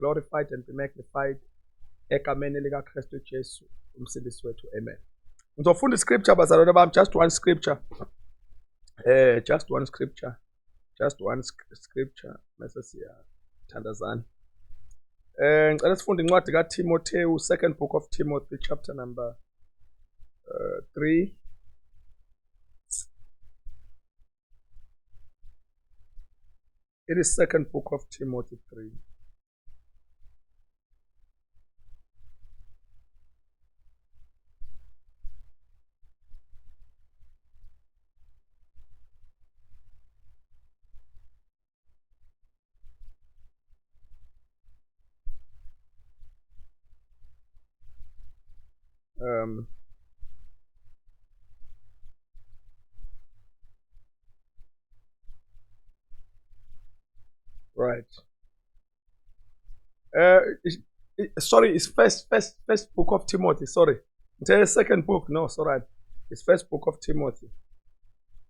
glorified and be magnified egameni likaKristu Jesu umsindisi wethu. Amen. Ngizofunda iscripture bazalwane bami, just one scripture. Just one scripture. Just one scripture mase siyathandazana. Ngicela sifunde incwadi kaTimotheu, second book of Timothy chapter number 3. It is second book of Timothy 3. Right. Sorry, it's first book of Timothy. Sorry, the second book. No, sorry, it's first book of Timothy,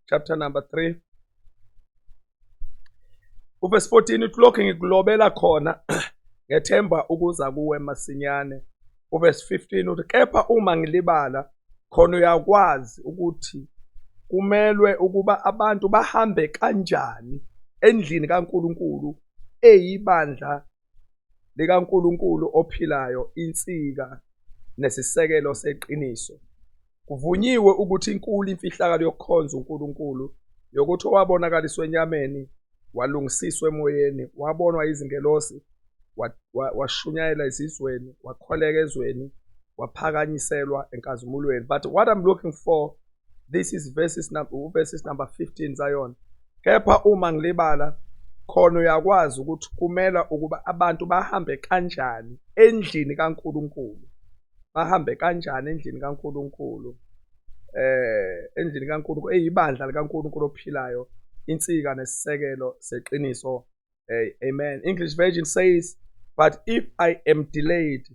chapter number 3. Verse 14 uthi lokhu ngikulobela khona ngethemba ukuza kuwe masinyane. Verse 15 uthi kepha uma ngilibala khona uyakwazi ukuthi kumelwe ukuba abantu bahambe kanjani endlini kaNkuluNkulu eyibandla likaNkuluNkulu ophilayo, insika nesisekelo seqiniso. Kuvunyiwe ukuthi inkulu imfihlakalo yokukhonza uNkulunkulu, yokuthi owabonakaliswa enyameni walungisiswa emoyeni, wabonwa izingelosi, washunyayela ezizweni, wakholeka ezweni, waphakanyiselwa enkazimulweni. But what I'm looking for, this is verses number 15 Zion. Kepha uma ngilibala khona uyakwazi ukuthi kumele ukuba abantu bahambe kanjani endlini kaNkuluNkulu, bahambe kanjani endlini kaNkuluNkulu, endlini kaNkuluNkulu eyibandla likaNkuluNkulu ophilayo, insika nesisekelo seqiniso. Amen. English version says, but if I am delayed,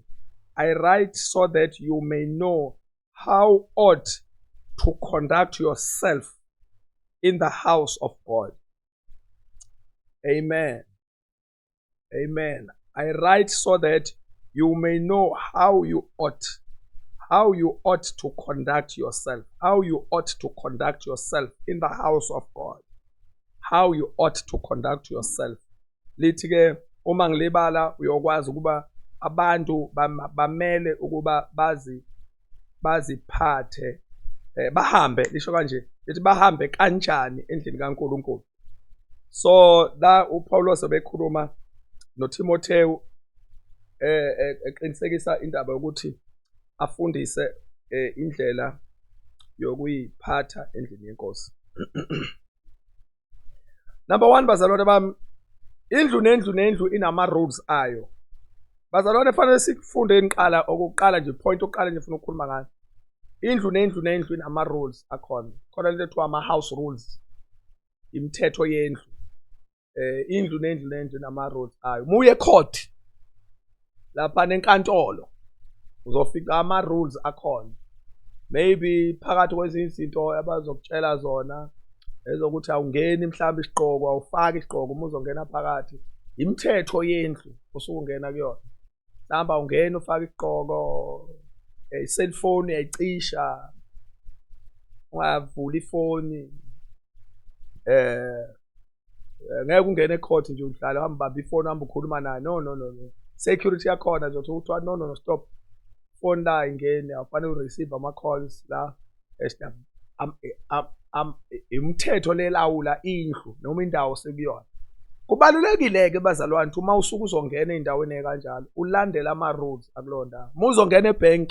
I write so that you may know how ought to conduct yourself in the house of God. Amen. Amen. I write so that you may know how you ought to conduct yourself, how you ought to conduct yourself in the house of God. How you ought to conduct yourself. Lithi ke uma ngilibala uyokwazi ukuba abantu bamele ukuba baziphathe, bahambe, lisho kanje, lithi bahambe kanjani endlini kaNkuluNkulu. So la uPaulos bekhuluma noTimotheo eqinisekisa indaba yokuthi afundise indlela yokuyiphatha endlini yeNkosi. Number 1, bazalwane bami, indlu nendlu nendlu inama rules ayo. Bazalwane, fanele sifunde inqala okokuqala nje, point oqala nje ufuna ukukhuluma ngayo. Indlu nendlu nendlu inama rules akhona. Khona lento ethiwa ama house rules, imithetho yendlu. Indlu nendlu nendlu inama rules ayo. Muye court lapha nenkantolo uzofika ama rules akhona. Maybe phakathi kwezinye izinto abazokutshela zona ezokuthi awungeni mhlawumbe isigqoko, awufaki isigqoko uma uzongena phakathi. Imithetho yendlu osukungena kuyona. Mhlawumbe awungeni ufake isigqoko, i-cellphone uyayicisha, ungavuli ifoni, ngeke ungene ecourt nje uhlala uhamba ubamba ifoni uhamba ukhuluma naye. No no no no, security yakhona nje uthiwa no no no stop, phone la ingeni, awufanele ureceive ama calls la. Imithetho lelawula indlu noma indawo sekuyona. Kubalulekile ke bazalwane ukuthi uma usuke uzongena endaweni ekanjalo ulandele ama rules akulowo ndawo. Uma uzongena ebank,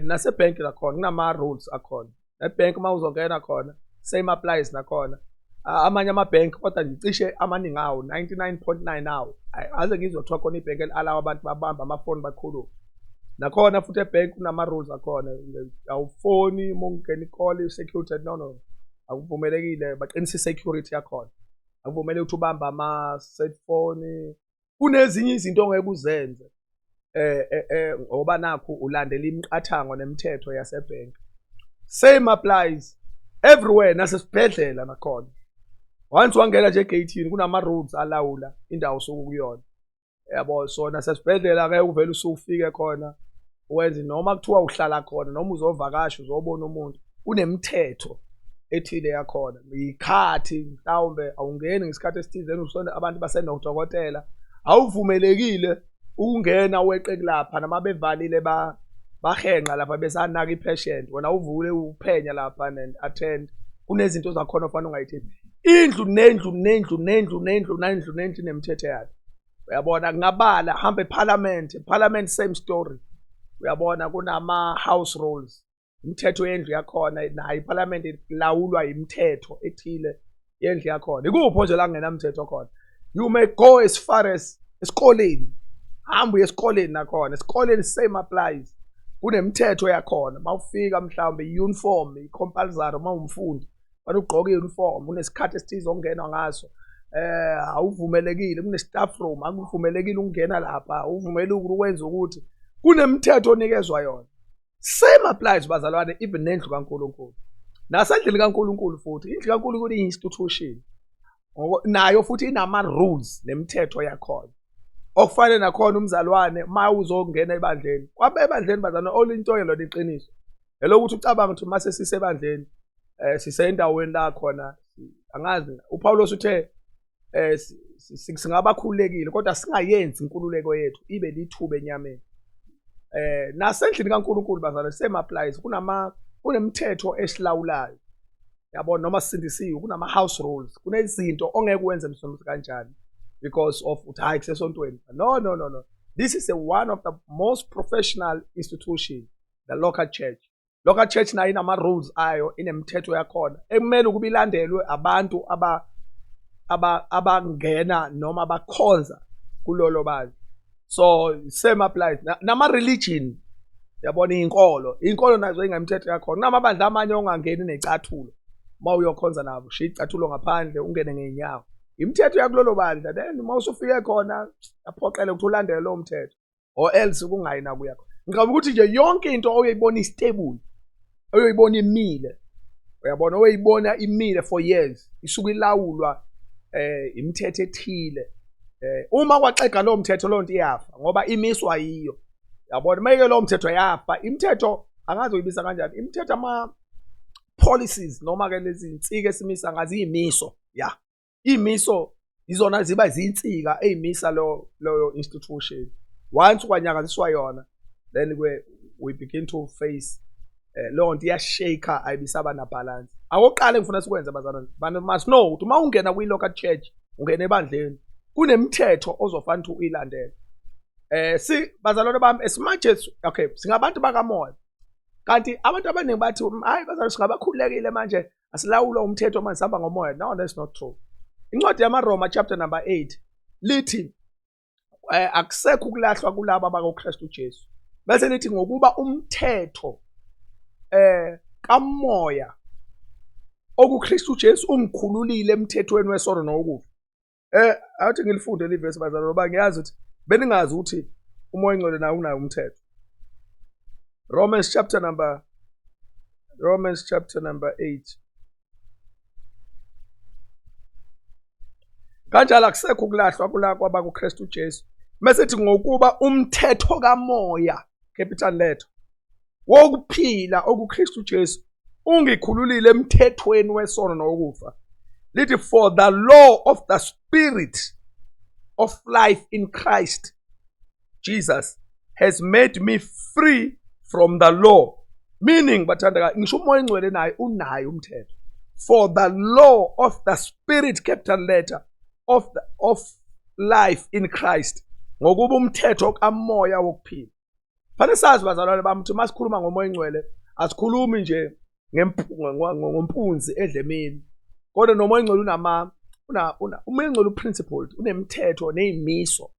nasebank lakhona kunama rules akhona. Ebank uma uzongena khona same applies nakhona. Amanye ama-bank kodwa nje cishe amaningi awo 99.9 awo aze ngizothiwa khona ibhenki eli-alawa abantu babamba amafoni bakhulume. Nakhona futhi ebhenki kunama-rules akhona, awufoni uma ungena i-call security, no no, akuvumelekile, baqinisa i-security yakhona. Akuvumelekile ukuthi ubambe ama-cellphone. Kunezinye izinto ongeke uzenze ngoba nakhu ulandela imiqathango nemithetho yasebhenki. Same applies everywhere, nasesibhedlela nakhona. Once wangena nje egeyithini kunama rules alawula indawo osukuyona. Yabo, so nasesibhedlela ke uvele usufike khona wenze noma kuthiwa uhlala khona noma uzovakasha uzobona umuntu, kunemithetho ethile yakhona. Yikhathi mhlawumbe awungeni ngesikhathi esithizeni, usona abantu basenodokotela, awuvumelekile ukungena weqe kulapha noma bevalile bahenqa lapha besanaka i-patient, wena uvule uphenya lapha and attend. Kunezinto zakhona ofanele ungayithinti. Indlu nendlu nendlu nendlu nendlu nendlu nendlu inemithetho yayo. Uyabona, kungabala hamba eParliament, Parliament same story. Uyabona, kunama house rules, imithetho yendlu yakhona, nayo iParliament ilawulwa imithetho ethile yendlu yakhona. Ikupho nje la kungenamthetho khona? You may go as far as esikoleni, hamba uye esikoleni nakhona, esikoleni same applies, kunemithetho yakhona. Mawufika mhlawumbe i-uniform i-compulsory, uma umfundi fanele ugqoke i-uniform, kunesikhathi esithize okungenwa ngaso, awuvumelekile, kune-staff room, akuvumelekile ukungena lapha, uvumelekile ukwenza ukuthi, kunemithetho onikezwa yona. Same applies, bazalwane, even nendlu kaNkulunkulu, nasendlini kaNkulunkulu futhi. Indlu kaNkulunkulu iyi-institution nayo futhi inama-rules nemithetho yakhona okufanele nakhona umzalwane uma uzongena ebandleni. Kwabe ebandleni, bazalwane, olinto yelona iqiniso elokuthi ucabanga ukuthi mase sisebandleni sisendaweni la khona, angazi, uPaulos uthe singabakhululekile, kodwa singayenzi inkululeko yethu ibe lithuba enyameni. Nasendlini kaNkulunkulu, bazalwane, same applies, kunemithetho esilawulayo. Yabo, noma sisindisiwe, kunama house rules, kunezinto ongeke wenze msonto kanjani because of uthi hayi kusesontweni. No, no, no, no, this is one of the most professional institution, the local church. Local church nayo inama rules ayo, inemithetho yakhona ekumele ukuba ilandelwe abantu aba abangena noma abakhonza kulolo bandla. So same applies nama religion. Yabona, inkolo nazo ingemithetho yakhona. Kunamabandla amanye ongangeni necathulo uma uyokhonza nabo, shiya icathulo ngaphandle, ungene ngeenyawo. Imithetho yakulolo bandla. Then uma usufike khona, yaphoqele ukuthi ulandele lowo mthetho or else kungayi nakuya khona. Ngicabanga ukuthi nje yonke into oyoyibona istable, oyoyibona imile, uyabona, oyoyibona imile for years, isuke ilawulwa imithetho ethile. Uma kwaxega lowo mthetho, leyo nto iyafa ngoba imiswa yiyo. Yabona, mayike lowo mthetho yafa. Imithetho, angazi uyibiza kanjani imithetho, ama policies noma ke lezi insika esimisa ngazo, iyimiso ya iyimiso izona ziba zinsika eyimisa lo loyo institution. Once kwanyakaziswa yona, then we begin to face leyo nto iyashake, ayibisaba na balance. Akokuqala engifuna sikwenze, bazalwane, bantu must know ukuthi uma ungena kwi-local church, ungena ebandleni, kunemithetho ozofanele ukuthi uyilandele. Si bazalwane bami, as much as, okay, singabantu bakamoya, kanti abantu abaningi bathi hayi bazalwane, singabakhululekile manje, asilawulwa umthetho manje, sihamba ngomoya. No, that's not true. Incwadi yamaRoma chapter number 8 lithi akusekho ukulahlwa kulabo abakoKristu Jesu, bese lithi ngokuba umthetho kamoya okuKristu Jesu ungikhululile emthethweni wesono nokufa. Athi ngilifunde livesi, bazalwane, ngoba ngiyazi ukuthi beningazi ukuthi umoya ongcwele nawo unayo umthetho. Romans chapter number 8. Kanjalo akusekho ukulahlwa kula kwabakuKristu Jesu. Mase ngokuba umthetho kamoya, capital letter, wokuphila okuKristu Jesu ungikhululile emthethweni wesono nokufa. Lithi, "For the law of the spirit of life in Christ Jesus has made me free from the law," meaning, bathandeka, ngisho umoya engcwele naye unayo umthetho. "For the law of the spirit," capital letter, "of life in Christ," ngokuba umthetho kamoya wokuphila. Fanele sazi, bazalwane bami, ukuthi masikhuluma ngomoya engcwele, asikhulumi nje ngompunzi edlemini, kodwa nomoya engcwele unama una una umoya engcwele uprincipled, unemithetho neyimiso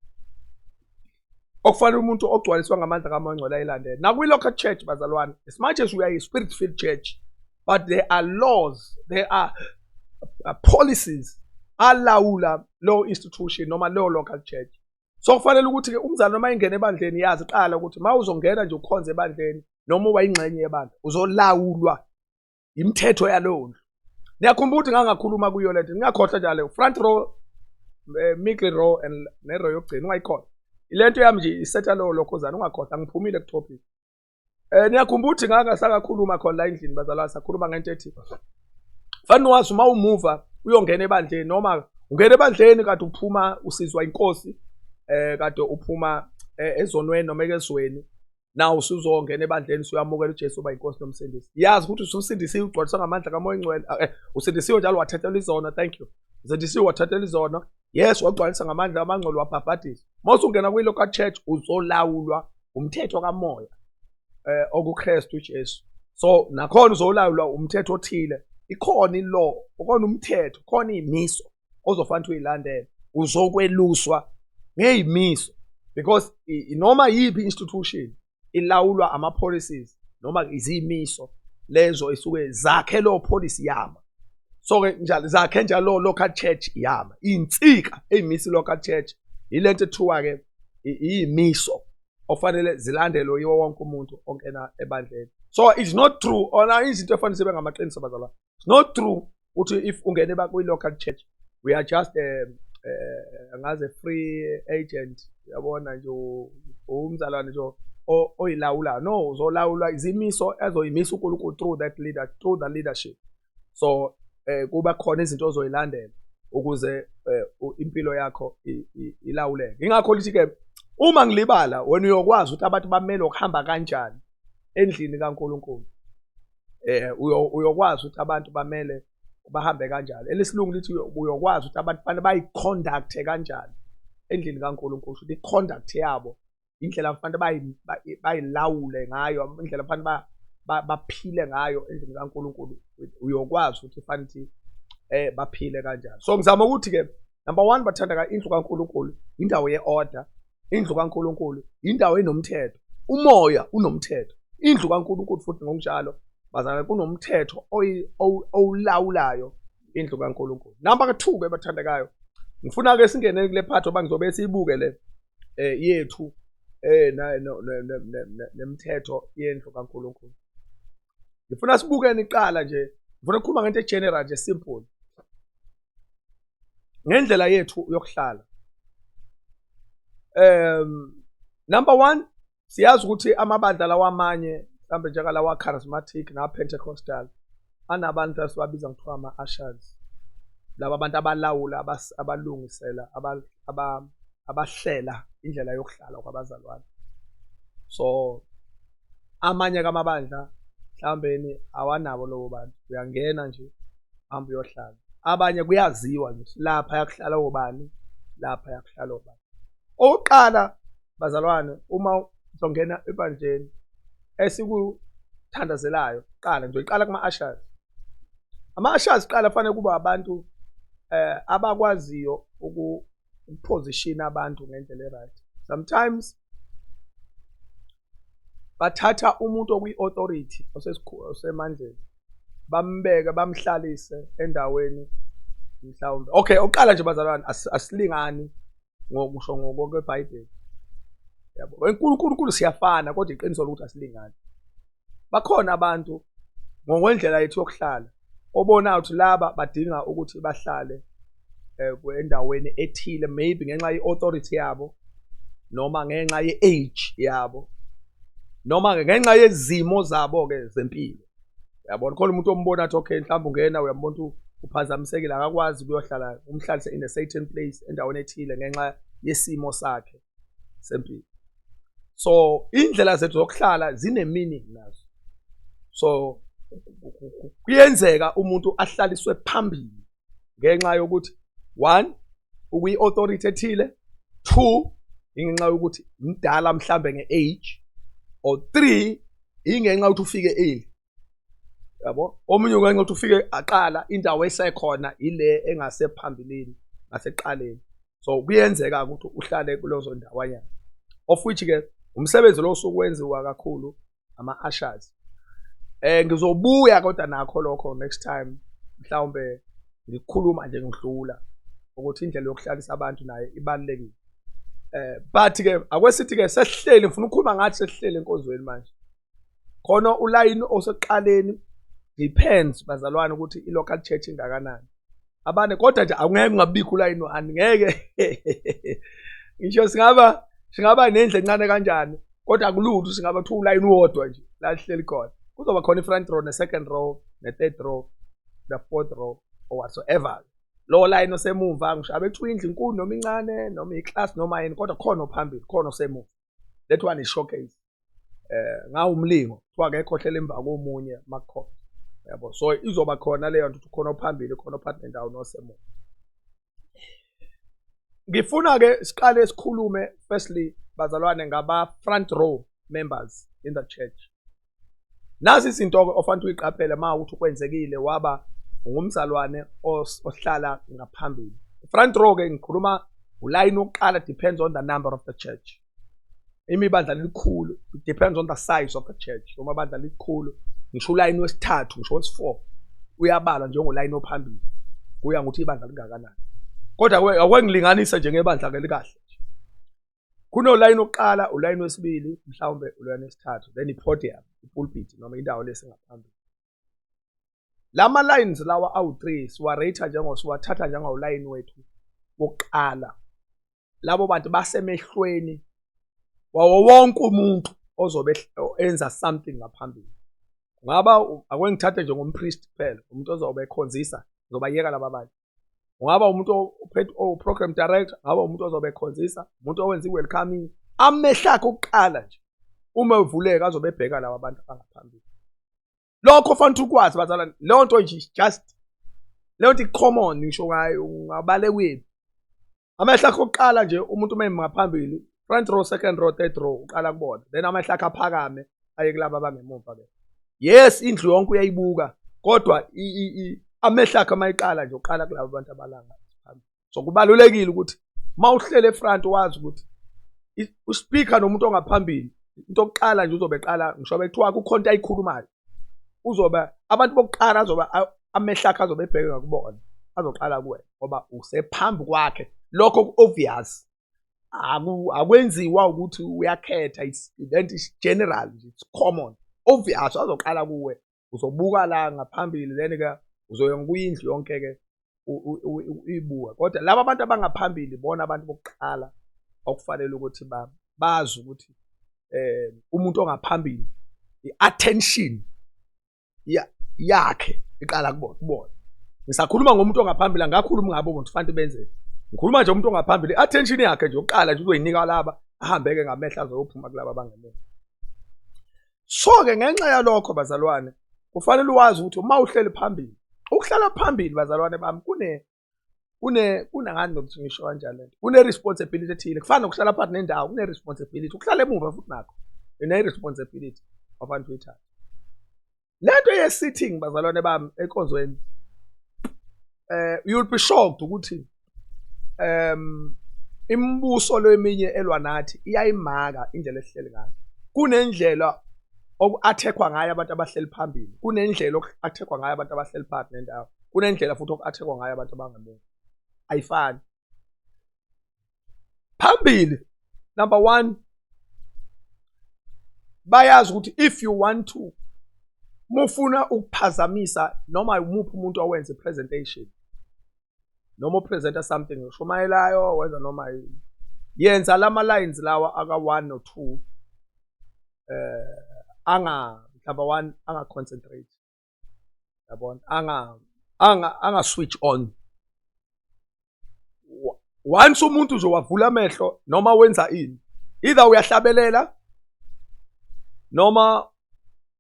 okufanele umuntu ogcwaliswa ngamandla kamoya engcwele ayilandele. Nakwi-local church, bazalwane, as much as we are a spirit filled church, but there are laws, there are policies alawula lo institution noma lo local church. So kufanele ukuthi-ke umzali noma ingene ebandleni yazi qala ukuthi uma uzongena nje ukhonze ebandleni noma uba ingxenye yebandla, uzolawulwa imithetho yalowo ndlu. Niyakhumbula ukuthi ngangakhuluma kuyo lento, ningakhohlwa njalo, front row, middle row and ne-row yokugcina, ungayikhohlwa. Lento yami nje isetha lo lokhozana, ungakhohlwa, ngiphumile ku-topic. Niyakhumbula ukuthi ngaka sakakhuluma khona la endlini, bazalwane, sakhuluma ngento ethi fanele wazi uma umuva uyongena ebandleni, noma ungena ebandleni kade uphuma usizwa inkosi, kade uphuma ezonweni noma ekezweni, naw usuzongena ebandleni, usuyamukela uJesu uba inkosi nomsindisi. Yazi ukuthi ususindisiwe, ugcwaliswa ngamandla kaMoya Oyingcwele. Usindisiwe njalo, wathathelwa izono. Thank you. Usindisiwe, wathathelwa izono, yes, wagcwalisa ngamandla amangcwele, wabhabhadiswa. Uma usungena kwi-local church, uzolawulwa umthetho kamoya okuKristu Jesu. So nakhona uzolawulwa umthetho othile, ikhona i-law, ukhona umthetho, khona iy'miso ozofanele uyilandele, uzokweluswa ngey'miso, because noma yiphi institution ilawulwa ama-policies noma izimiso lezo esuke zakhe lo policy yama. So ke njalo zakhe njalo local church yama insika eyimisa local church, ilento ethiwa ke iyimiso ofanele zilandelwe yiwo wonke umuntu ongena ebandleni. So it's not true ona izinto efanele zibe ngamaqiniso, bazalwane. It's not true ukuthi if ungene kwi-local church, we are just angaze free agent, yabona nje, umzalwane nje oyilawula. No, uzolawulwa izimiso ezoyimisa uNkulunkulu through that leader, through the leadership. So kuba khona izinto ozoyilandela ukuze impilo yakho ilawuleke. Ingakho lithi ke, uma ngilibala, wena uyokwazi ukuthi abantu bamele ukuhamba kanjani endlini kaNkulunkulu. Uyokwazi ukuthi abantu bamele bahambe kanjani. Elisilungu lithi uyokwazi ukuthi abantu fanele bayi-conduct kanjani endlini kaNkulunkulu, ukuthi i-conduct yabo, indlela kufanele bayilawule ngayo, indlela kufanele baphile ngayo endlini kaNkulunkulu, uyokwazi ukuthi fanele baphile kanjani. So ngizama ukuthi ke, number 1, bathandeka, indlu kaNkulunkulu indawo ye-order, indlu kaNkulunkulu indawo enomthetho, umoya unomthetho, indlu kaNkulunkulu futhi ngokunjalo, bazalwane, kunomthetho owulawulayo indlu kaNkulunkulu. Number 2 ke, bathandekayo, ngifuna ke singene kule part oba ngizobe siyibuke le yethu nemithetho yendlu kaNkulunkulu. Ngifuna sibukene iqala nje, ngifuna ukukhuluma ngento e-general nje, simple, ngendlela yethu yokuhlala. Number 1, siyazi ukuthi amabandla lawa amanye, mhlambe njengalawa charismatic na Pentecostal, anabantu esibabiza ngithiwa ama-ushers, laba abantu abalawula, abalungisela, abahlela indlela yokuhlala kwabazalwane. So amanye kamabandla mhlawumbeni awanabo lobo bantu, uyangena nje, hamba uyohlala. Abanye kuyaziwa nje lapha yakuhlala obani, lapha yakuhlala obani. Okokuqala, bazalwane, uma uzongena ebandleni, esikuthandazelayo kuqala, ngizoyiqala kuma-ushers. Ama-ushers kuqala fanele kuba abantu abakwaziyo ukuposition abantu ngendlela e-right. Sometimes bathatha umuntu okwi-authority, osemandleni, bambeke, bamhlalise endaweni mhlawumbe. Okay, oqala nje, bazalwane, asilingani ngokusho ngokweBhayibheli, yabo, enkulunkulu siyafana, kodwa iqiniso lokuthi asilingani. Bakhona abantu ngokwendlela yethu yokuhlala obona ukuthi laba badinga ukuthi bahlale endaweni ethile, maybe ngenxa ye-authority yabo, noma ngenxa ye-age yabo, noma ngenxa yezimo zabo ke zempilo, uyabona. Khona umuntu ombona athi, okay, mhlawumbe ungena uyambona ukuthi uphazamisekile, akakwazi ukuyohlala, umhlalise in a certain place, endaweni ethile, ngenxa yesimo sakhe sempilo. So indlela zethu zokuhlala zine meaning nazo. So kuyenzeka umuntu ahlaliswe phambili ngenxa yokuthi, one, ukwi-authority ethile, two, ingenxa yokuthi mdala mhlambe nge-age, or three, ingenxa yokuthi ufike early, yabo. Omunye ngenxa yokuthi ufike aqala, indawo esekhona ile engasephambilini, ngaseqaleni. So kuyenzeka ukuthi uhlale kulezo ndawanyana, of which ke umsebenzi lo osuke kakhulu ama-ushers. Ngizobuya kodwa nakho lokho next time, mhlawumbe ngikhuluma nje ngidlula ukuthi indlela yokuhlalisa abantu nayo ibalulekile. But ke akwesithi ke sesihleli, ngifuna ukukhuluma ngathi sesihleli enkonzweni manje, khona ulayini osekuqaleni. Depends, bazalwane, ukuthi i-local church ingakanani abane, kodwa nje awungeke ungabikho ulayini. Angeke ngisho singaba Singaba nendlu encane kanjani, kodwa akulutho singaba kuthiwa ulayini uwodwa nje la lihleli khona. Kuzoba khona i-front row, ne-second row, ne-third row, the fourth row or whatsoever. Lo line osemumva, ngisho abe kuthiwa indlu inkulu noma incane noma i-class noma yini, kodwa khona ophambili, khona osemuva. That one is showcase. Ngawo umlingo kuthiwa akekho ohlele emva komunye makukhona, yabo. So izoba khona leyo nto ukuthi khona ophambili, khona ophakathi nendawo, nosemuva. Ngifuna ke siqale sikhulume firstly, bazalwane, ngaba front row members in the church. Nazi izinto ke ofanele uyiqaphele uma ukuthi kwenzekile waba ngumzalwane ohlala ngaphambili. Front row ke ngikhuluma ulayini wokuqala, depends on the number of the church. Imibandla likhulu, it depends on the size of the church. Uma bandla likhulu, ngisho ulayini wesithathu, ngisho wesi-4 uyabalwa njengolayini ophambili, kuya ngokuthi ibandla lingakanani. Kodwa akwengilinganise nje ngebandla ke likahle nje, kunolayini wokuqala, ulayini wesibili, mhlawumbe ulayini wesithathu, then i-podium, i-pulpit noma indawo lesingaphambili. Lama lines lawa awu-3 siwa-rate njengo siwathatha njengolayini wethu wokuqala. Labo bantu basemehlweni wawo wonke umuntu ozobe enza something ngaphambili. Kungaba, ake ngithathe njengompriest kuphela, umuntu ozobe ekhonzisa, ngizobayeka laba bantu. Ungaba umuntu ophethe, o-program director, ngaba umuntu ozobe ekhonzisa, umuntu owenza i-welcoming. Amehlo akhe okuqala nje uma evuleka azobe ebheka laba bantu abangaphambili. Lokho fanele ukwazi, bazalwane, leyo nto nje, just leyo nto i-common, ngisho ngayo ungabale kwenu. Amehlo akhe okuqala nje umuntu uma ngaphambili, front row, second row, third row, uqala kubona, then amehlo akhe aphakame aye kulaba abangemuva ke. Yes, indlu yonke uyayibuka, kodwa amehlo akhe mayiqala nje uqala kulabo bantu abalanga phambili. So kubalulekile ukuthi uma uhlele efront wazi ukuthi uspeaker nomuntu ongaphambili, into yokuqala nje uzobe eqala, ngisho bekuthiwa kukhona into ayikhulumayo, uzobe abantu bokuqala azobe amehlo akhe azobe ebheke ngakubona, azoqala kuwena ngoba usephambi kwakhe. Lokho obvious, akwenziwa ukuthi uyakhetha, it's that is general nje, it's common, obvious, azoqala kuwe. Uzobuka la ngaphambili, then ke uzoya kuyindlu yonke ke uyibuka, kodwa laba abantu abangaphambili bona abantu bokuqala okufanele ukuthi bazi ukuthi umuntu ongaphambili i-attention yakhe iqala kubona kubona. Ngisakhuluma ngomuntu ongaphambili, angakhuluma ngabo ukuthi fanele benze. Ngikhuluma nje umuntu ongaphambili, i-attention yakhe nje yokuqala nje uzoyinika laba, ahambeke ngamehlo azoyophuma kulaba abangemuva. So-ke ngenxa yalokho, bazalwane, kufanele wazi ukuthi uma uhleli phambili, ukuhlala phambili, bazalwane bami, kune kunangani nokuthi ngisho kanjani lento, kune-responsibility ethile. Kufana nokuhlala phakathi nendawo, kune-responsibility. Ukuhlala emuva futhi nakho ine-responsibility wafanele uyithathe. Lento ye-sitting, bazalwane bami, enkonzweni, you'll be shocked ukuthi imibuso leminye elwa nathi iyayimaka indlela esihleli ngayo. Kunendlela oku-attackwa ngayo abantu abahleli phambili, kunendlela oku-attackwa ngayo abantu abahleli phakathi nendawo, kunendlela futhi oku-attackwa ngayo abantu abangemuva, ayifani. Phambili, number one, bayazi ukuthi if you want to, mufuna ukuphazamisa noma umuphi umuntu owenza i-presentation noma upresenta something oshumayelayo, wenza noma yini, yenza lama lines lawa aka 1 no 2 anga mhlaba 1 anga concentrate, yabona, anga switch on. Once umuntu nje wavula amehlo noma wenza ini, either uyahlabelela noma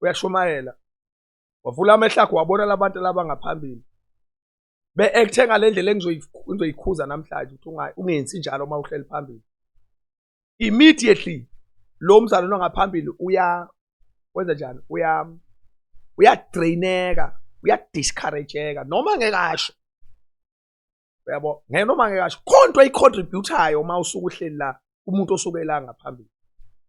uyashumayela, wavula amehlo akho wabona labantu laba ngaphambili be-acte ngale ndlela engizoyikhuza namhlanje ukuthi ungenzi njalo uma uhleli phambili, immediately lo mzalwane ongaphambili uya wenza njani? Uyadraineka, uyadiscourageka, noma ngeke asho, uyabo, ngeke noma ngeke asho khona into ayicontributayo. Uma usuke uhleli la, umuntu osuke la ngaphambili,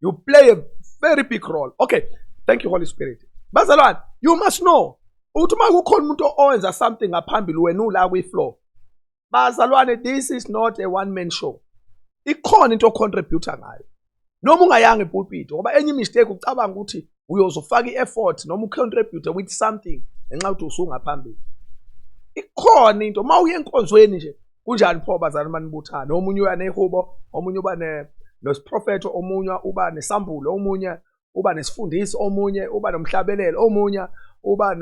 you play a very big role. Okay, thank you, Holy Spirit. Bazalwane, you must know ukuthi uma kukhona umuntu owenza something ngaphambili, wena ula kwi-floor, bazalwane, this is not a one man show. Ikhona into ocontributor ngayo noma ungayanga epulpit, ngoba enye imistake ucabanga ukuthi uyozofaka i-effort noma ucontribute with something ngenxa yokuthi usungaphambili. Ikhona into uma uye enkonzweni nje, kunjani pho, bazalwane, manibuthana, omunye uya nehubo, omunye uba ne nesiprofetho, omunye uba nesambulo, omunye uba nesifundiso, omunye uba nomhlabelelo, omunye uba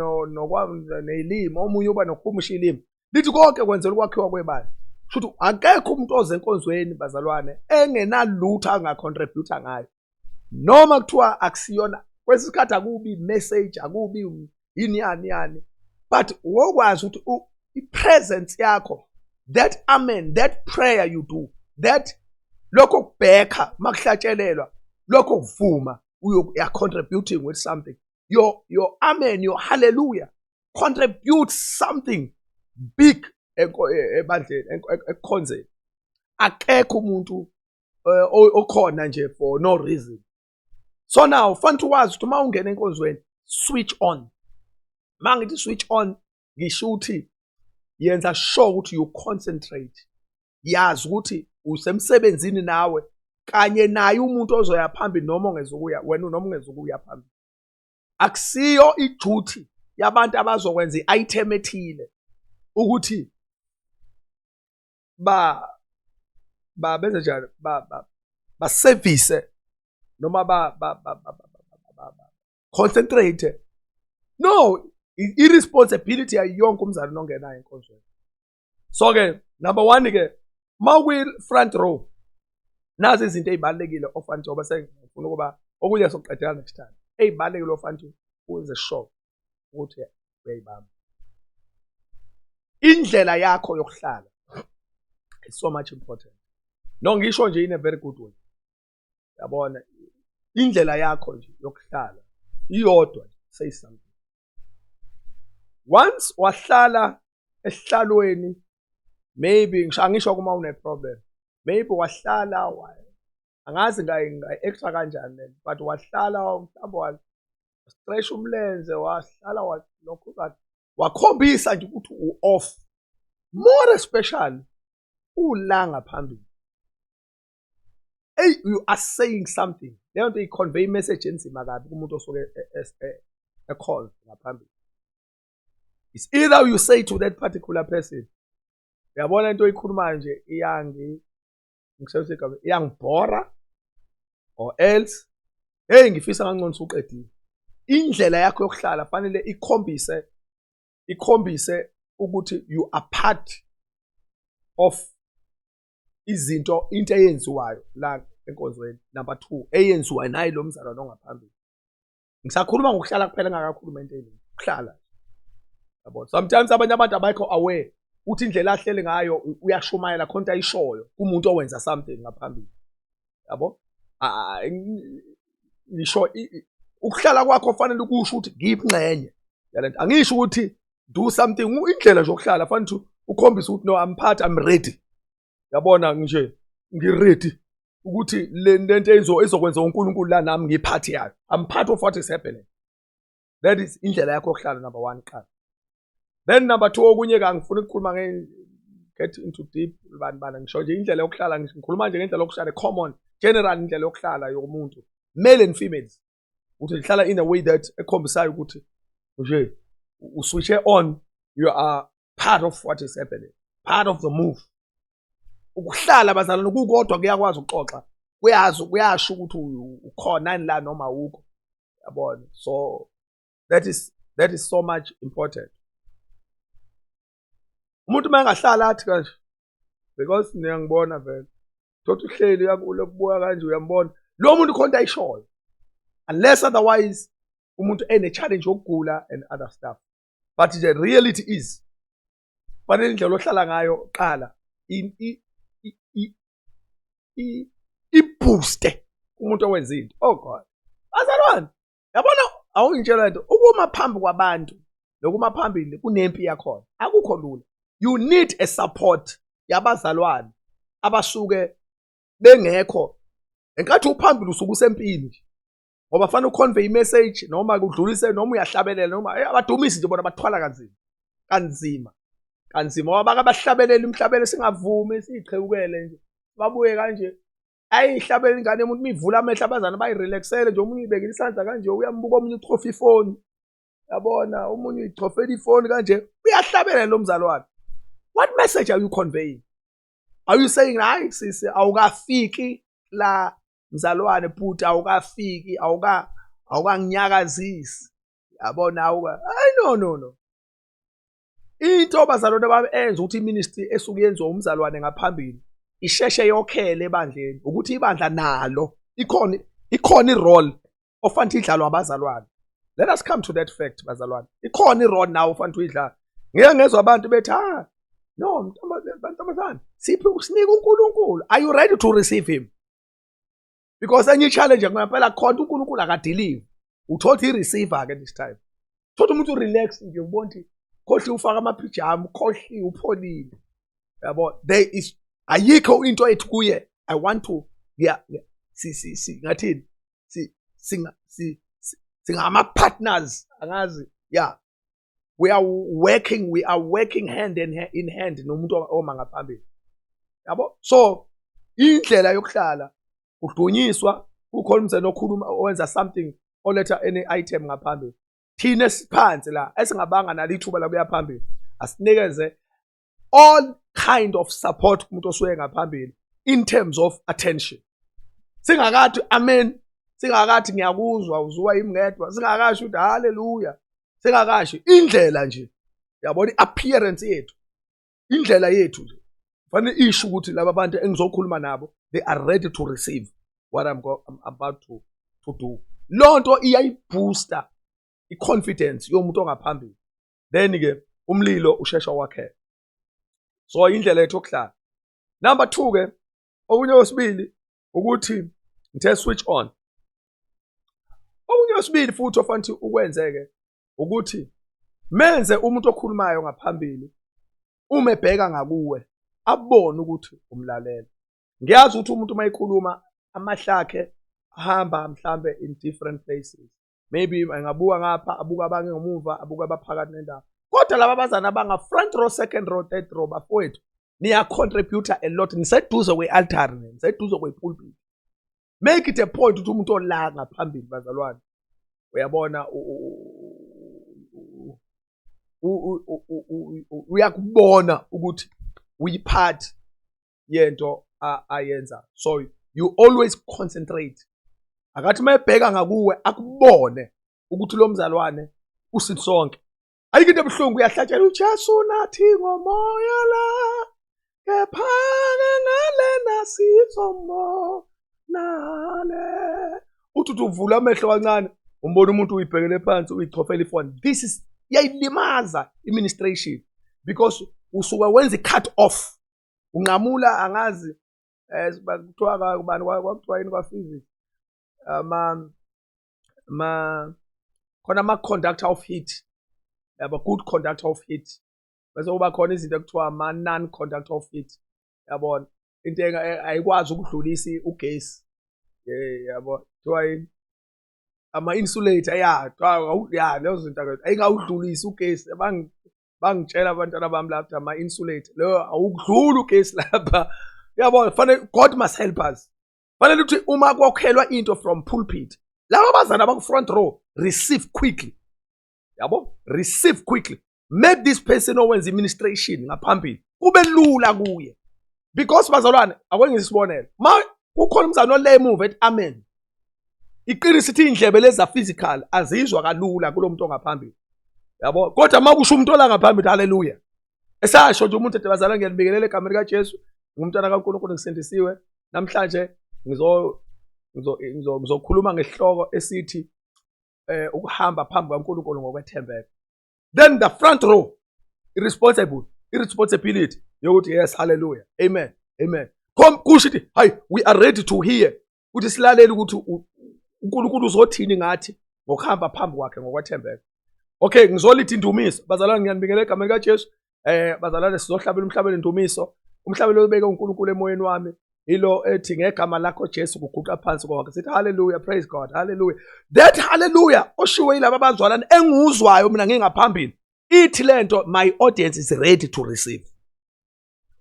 ney'limi, omunye uba nokuhumusha ilimi. Lithi konke kwenzela ukwakhiwa kwebandla. Shuthi akekho umuntu oze enkonzweni, bazalwane, engenalutho angacontributa ngayo, noma kuthiwa akusiyona kwesinye isikhathi akubi message, akubi yini yani yani, but wokwazi ukuthi i-presence yakho, that amen, that prayer you do, that lokho kubheka makuhlatshelelwa, lokho kuvuma, you are contributing with something. Your amen, your hallelujah contributes something big ebandleni, ekukhonzeni. Akekho umuntu okhona nje for no reason. So now fanele wazi ukuthi uma ungena enkonzweni, switch on. Uma ngithi switch on, ngisho ukuthi yenza sure ukuthi you concentrate. Yazi ukuthi usemsebenzini nawe kanye naye umuntu ozoya phambili noma ongezukuya wena noma ungezukuya phambili. Akusiyo iduty yabantu abazokwenza i-item ethile ukuthi ba benze njani, ba service noma ba concentrate. No, i-responsibility yayo yonke umzali ongenayo enkonzweni. So ke number 1 ke, mawukwi front row, nazi izinto ezibalulekile ofanele, njengoba sengifuna ukuba okunye sokuqedela next time, ezibalulekile ofanele uze sure ukuthi uyayibamba. Indlela yakho yokuhlala is so much important. No, ngisho nje in a very good way. Yabona indlela yakho nje yokuhlala iyodwa say something. Once wahlala esihlalweni, maybe ngisho angisho kuma une problem, maybe wahlala, angazi ngayi-extra kanjani, but wahlala mhlawumbe wa stretch umlenze, wahlala lokhu, wakhombisa nje ukuthi u-off, more especially ula ngaphambili. Hey, you are saying something. Leyo nto i-convey message enzima kabi kumuntu osuke ekhona ngaphambili. It's either you say to that particular person, uyabona into oyikhulumayo nje iyangi, ngisebenzisa igama, iyangibhora, or else, hey, ngifisa kangcono usuqedile. Indlela yakho yokuhlala fanele ikhombise ukuthi you are part of izinto, into eyenziwayo la enkonzweni. Number 2, eyenziwa nayi lo mzalwane ongaphambili. Ngisakhuluma ngokuhlala kuphela, ngakakhuluma into eningi, ukuhlala. Yabona, sometimes abanye abantu abakho aware uthi indlela ahlele ngayo uyashumayela khona into ayishoyo kumuntu owenza something ngaphambili. Yabo, ngisho ukuhlala kwakho fanele ukusho ukuthi ngiyingxenye yalento. Angisho ukuthi do something, indlela nje yokuhlala fanele ukhombise ukuthi no, I'm part, I'm ready. Yabona nje ngiready ukuthi le lento ezokwenza uNkulunkulu la nami ngiyiphathi yayo. I'm part of what is happening. That is indlela yakho yokuhlala, number 1 qala. Then number 2, okunye ke angifuni ukukhuluma nge get into deep bani bani, ngisho nje indlela yokuhlala, ngikhuluma nje ngendlela yokuhlala common, general indlela yokuhlala yomuntu, male and females, ukuthi lihlala in a way that ekhombisayo ukuthi nje uswitche on, you are part of what is happening, part of the move. Ukuhlala, bazalwane, kukodwa kuyakwazi ukuxoxa, kuyazi, kuyasho ukuthi ukhona la noma awukho. Yabona, so that is so much important. Umuntu uma engahlala athi kanje, because niyangibona vele, thothi uhleli uyakubuka kanje, uyambona lo muntu khona ayishoyo, unless otherwise umuntu ene challenge yokugula and other stuff. But the reality is fanele indlela ohlala ngayo qala i-booste umuntu owenza into. Oh God, bazalwane, yabona, awungitshela lento, ukuma phambi kwabantu nokuma phambili kunempi yakhona, akukho lula. You need a support yabazalwane abasuke bengekho enkathi uphambili, usuke usempini nje, ngoba fanele uconvey imessage noma kudlulise noma uyahlabelela noma abadumisi nje bona bathwala kanzima kanzima kanzima, ngoba bake bahlabelela imhlabelo singavumi, siyiqhewukele nje, babuye kanje, ayihlabela ingane yomuntu mivula amehlo, abazana bayirelaxele nje, omunye uyibekile isandla kanje uyambuka, omunye uchofa ifoni, yabona, omunye uyichofela ifoni kanje, uyahlabelela lo mzalwane. What message are you conveying? Are you saying, hayi sisi, awukafiki? La mzalwane, bhuti, awukafiki, awukanginyakazisi, yabona, awuka hayi, no, no, no. Into, bazalwane bami, enza ukuthi iministry esuke yenziwa umzalwane ngaphambili isheshe yokhele ebandleni ukuthi ibandla nalo ikhona irole ofanele idlalwa abazalwane. Let us come to that fact, bazalwane. Ikhona irole nawe ofanele uyidlala. Ngeke ngezwe abantu bethi, "Ah, no, ntombazane, siphi, usinike uNkulunkulu." Are you ready to receive him? Because enye i-challenge ngempela khona, uNkulunkulu akadeliver, uthola i-receiver ke this time. Thola umuntu relax nje, ubona ukuthi khohliwe, ufaka amaphijama, ukhohliwe, upholile, yabo. There is ayikho into ethi kuye, "I want to," yeah, si si si ngathini, si singa si singama partners, angazi. Yeah, we are working hand in hand nomuntu oma ngaphambili, yabo. So indlela yokuhlala udunyiswa, kukhona umzeni okhuluma, owenza something, oletha any item ngaphambili. Thina esiphansi la, esingabanga nalo ithuba la kuya phambili, asinikeze all kind of support kumuntu osuke ngaphambili in terms of attention. Singakathi amen, singakathi ngiyakuzwa, uzuwa yimi ngedwa, singakasho ukuthi haleluya, singakasho indlela nje, yabona, i-appearance yethu, indlela yethu nje fanele isho ukuthi laba bantu engizokhuluma nabo, they are ready to receive what I'm about to do. Lonto iyayibooster i-confidence yomuntu ongaphambili, then ke umlilo ushesha wakheka. So indlela yethu yokuhlala. Number 2 ke, okunye kwesibili ukuthi ngithe switch on. Okunye kwesibili futhi ofanele ukwenzeke ukuthi menze umuntu okhulumayo ngaphambili, uma ebheka ngakuwe, abone ukuthi umlalela. Ngiyazi ukuthi umuntu uma ekhuluma, amahlakhe ahamba mhlambe in different places, maybe engabuka ngapha, abuka abanye ngemuva, abuka abaphakathi nendawo, kodwa laba abazana abanga front row, second row, third row, bafowethu, niya contribute a lot. Niseduze kwe-altar, niseduze kwe-pulpit. Make it a point ukuthi umuntu ola ngaphambili, bazalwane, uyabona, uyakubona ukuthi uyipart yento ayenza. So you always concentrate, akathi mayebheka ngakuwe akubone ukuthi lo mzalwane usithi sonke. Ayikho into ebuhlungu, uyahlatshela uJesu nathi ngomoya la, kepha-ke ngalena sizomona le. Uthi uvula amehlo kancane, umbona umuntu uyibhekele phansi, uyichofela ifoni. This is iyayilimaza i-ministration because usuke wenza i-cut off, unqamula, angazi kuthiwa kubani, kwakuthiwa yini kwa-physics, ama ma khona ama-conductor of heat, yabo, good conductor of heat, bese kuba khona izinto ekuthiwa ama-non conductor of heat, yabona, into ayikwazi ukudlulisa ugesi, yabo, kuthiwa yini, ama-insulator, ya ya, lezo zinto ayingawudlulisi ugesi. Bangitshela abantwana bami lapha, ama-insulator leyo awukudluli ugesi lapha, yabo. Fanele, God must help us, fanele ukuthi uma kwakhelwa into from pulpit, laba abazana abaku-front row receive quickly, yabo, receive quickly. Make this person owenza administration ngaphambili kube lula kuye because, bazalwane, akwenze isibonelo, ma kukhona umzalwane ole emuva ethi amen, iqiniso ithi indlebe leza physical azizwa kalula kulo muntu ongaphambili, yabo. Kodwa uma kusho umuntu ola ngaphambili haleluya, esasho nje umuntu ethi, "Bazalwane, ngiyanibingelela egameni likaJesu, ngumntwana kaNkulunkulu, ngisindisiwe. Namhlanje ngizokhuluma ngesihloko esithi ukuhamba phambi kaNkulunkulu ngokwethembeka." Then the front row irresponsible irresponsibility yokuthi, "Yes, hallelujah, amen, amen." Kusho ukuthi hayi, we are ready to hear, ukuthi silalele ukuthi uNkulunkulu uzothini ngathi ngokuhamba phambi kwakhe ngokwethembeka. Okay, ngizolithi indumiso. Bazalwane, ngiyanibingelela egameni likaJesu. Bazalwane, sizohlabela umhlabelo indumiso. Umhlabelo obeke uNkulunkulu emoyeni wami ilo ethi, "Ngegama lakho Jesu kuguqa phansi konke." Sithi hallelujah, praise God, hallelujah. That hallelujah oshiwe yilaba abazalwane enguzwayo mina ngingaphambili, ithi lento, my audience is ready to receive.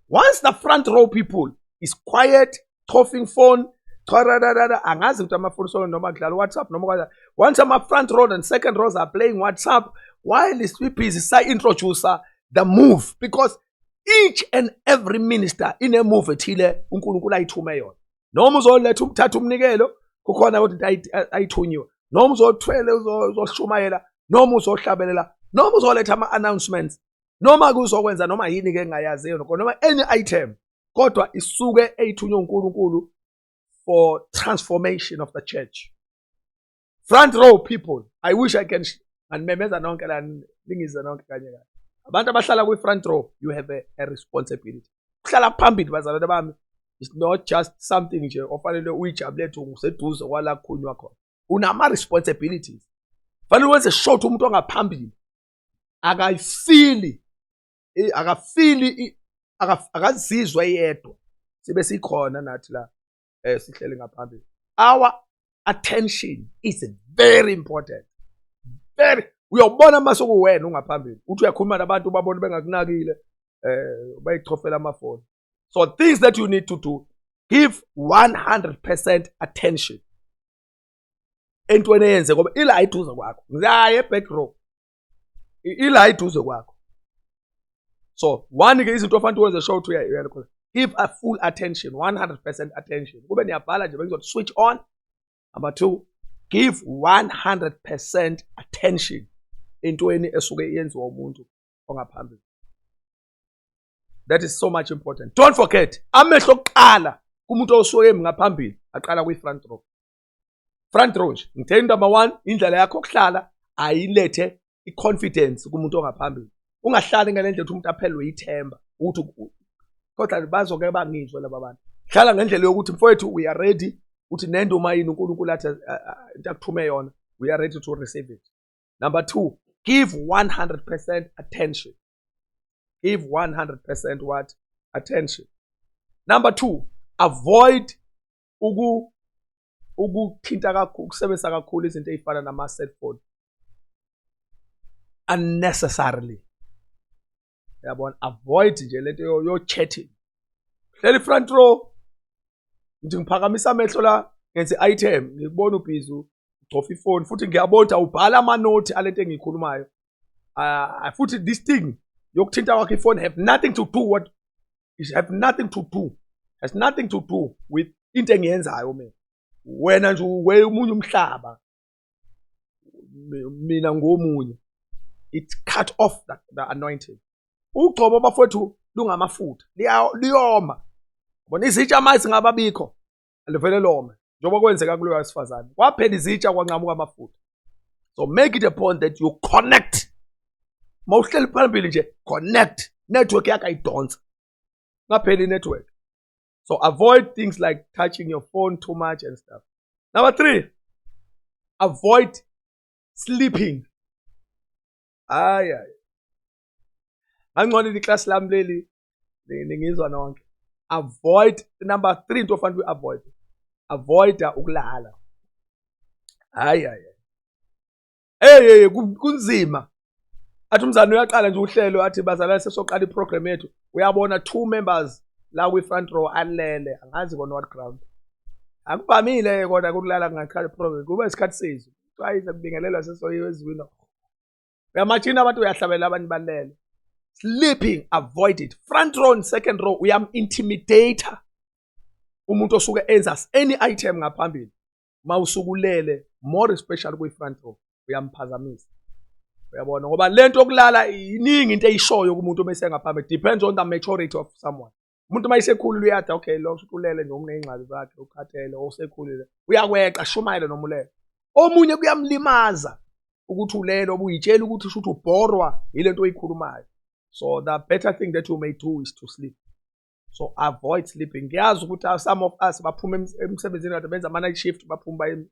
Once the front row people is quiet, coughing phone, chwararara, angazi ukuthi amafoni solo noma kudlala WhatsApp noma kwaza. Once ama front row and second rows are playing WhatsApp while is busy sa introducer the move, because each and every minister ine move ethile uNkulunkulu ayithume yona. Noma uzoletha umthatha umnikelo, kukhona kodwa into ayithunyiwe. Noma uzothwele uzoshumayela, noma uzohlabelela, noma uzoletha ama-announcements, noma kuzokwenza noma yini ke engayaziyo, noma any item, kodwa isuke eyithunywe uNkulunkulu for transformation of the church. Front row people, I wish I can nganimemeza nonke la, ningize nonke kanye kanye. Abantu abahlala kwi-front row, you have a responsibility. Kuhlala phambili, bazalwane bami, it's not just something nje ofanele uyijabulele useduze kwala kukhulunywa khona. Unama-responsibilities, fanele wenze sure ukuthi umuntu ongaphambili akayifili, akafili, akazizwa yedwa. Sibe sikhona nathi la, sihleli ngaphambili. Our attention is very important, very. Uyobona mase kuwena ungaphambili, uthi uyakhuluma nabantu, babone bengakunakile, bayichofela amafoni. So things that you need to do: give 100% attention entweni eyenze, ngoba ila iduze kwakho. Ngiyaye back row, ila iduze kwakho. So one ke izinto ofanele wenze sure ukuthi uyakhona, give a full attention, 100% attention. Kube niyabhala nje, bengizothi switch on. Number two, give 100% attention entweni esuke yenziwa umuntu ongaphambili. That is so much important. Don't forget, amehlo okuqala kumuntu osuke emi ngaphambili aqala kwi-front row, front row nje. Ngithe number one, indlela yakho yokuhlala ayilethe i-confidence kumuntu ongaphambili. Ungahlali ngale ndlela ukuthi umuntu aphelelwe ithemba ukuthi kodwa bazoke bangizwe laba bantu. Hlala ngendlela yokuthi, mfowethu, we are ready uthi nento uma yini uNkulunkulu athi into akuthume yona, we are ready to receive it. Number two, give 100% attention. Give 100% what? Attention. Number two, avoid ukuthinta kakhulu, ukusebenzisa kakhulu izinto ey'fana nama-cellphone unnecessarily, yabona. Avoid nje lento yo-chatting. Hleli front row, ngithi ngiphakamisa amehlo la, ngenze i-item, ngikubona ubhizi ucofa ifoni, futhi ngiyabona ukuthi awubhala amanothi alento engiyikhulumayo. Futhi this thing yokuthinta kwakho ifoni have nothing to do what it have nothing to do has nothing to do with into engiyenzayo mina. Wena nje uwe umunye umhlaba, mina ngomunye. It cut off the anointing. Ugcobo, bafowethu, lungamafutha, liyoma. Bona izitsha manje singababikho, livele lome, njengoba kwenzeka kuloyo wesifazane, kwaphela izitsha, kwanqamuka amafutha. So make it a point that you connect. Mawuhleli phambili nje, connect, network yakho ayidonsa, ngapheli i-network. So avoid things like touching your phone too much and stuff. Number three, avoid sleeping. Hayi hayi, ngangcono iklasi lami leli, ningizwa nonke. Avoid, number three, into ofanele uyi-avoid, avoida ukulala. Hayi hayi, hey hey, kunzima. Athi umzane uyaqala nje uhlelo, athi, "Bazalwane, sesoqala iprogram yethu." Uyabona two members la kwi-front row alele, angazi kona what ground. Akuvamile kona ukulala kungaqala iprogram, kuba isikhathi sezwi, kuthiwa kubingelelwa, sesoyiwe ezwini, uyamajina abantu, uyahlabela, abantu balele. Sleeping, avoid it. Front row and second row, uyam-intimidate umuntu osuke enza any item ngaphambili. Mawusukulele, more especially kwi-front row, uyamphazamisa, uyabona, ngoba lento yokulala iningi into eyishoyo kumuntu uma esengaphambili. Depends on the maturity of someone. Umuntu uma esekhulile uyada, okay, lo kusho ulele nje, uney'ngxaki zakhe, ukhathele, osekhulile, uyakweqa, shumayele noma ulele. Omunye kuyamlimaza ukuthi ulele, obuyitshela ukuthi shuthi ubhorwa yile nto oyikhulumayo. So the better thing that you may do is to sleep. So avoid sleeping. Ngiyazi ukuthi some of us baphuma emsebenzini, kade benza ama-night shift, baphuma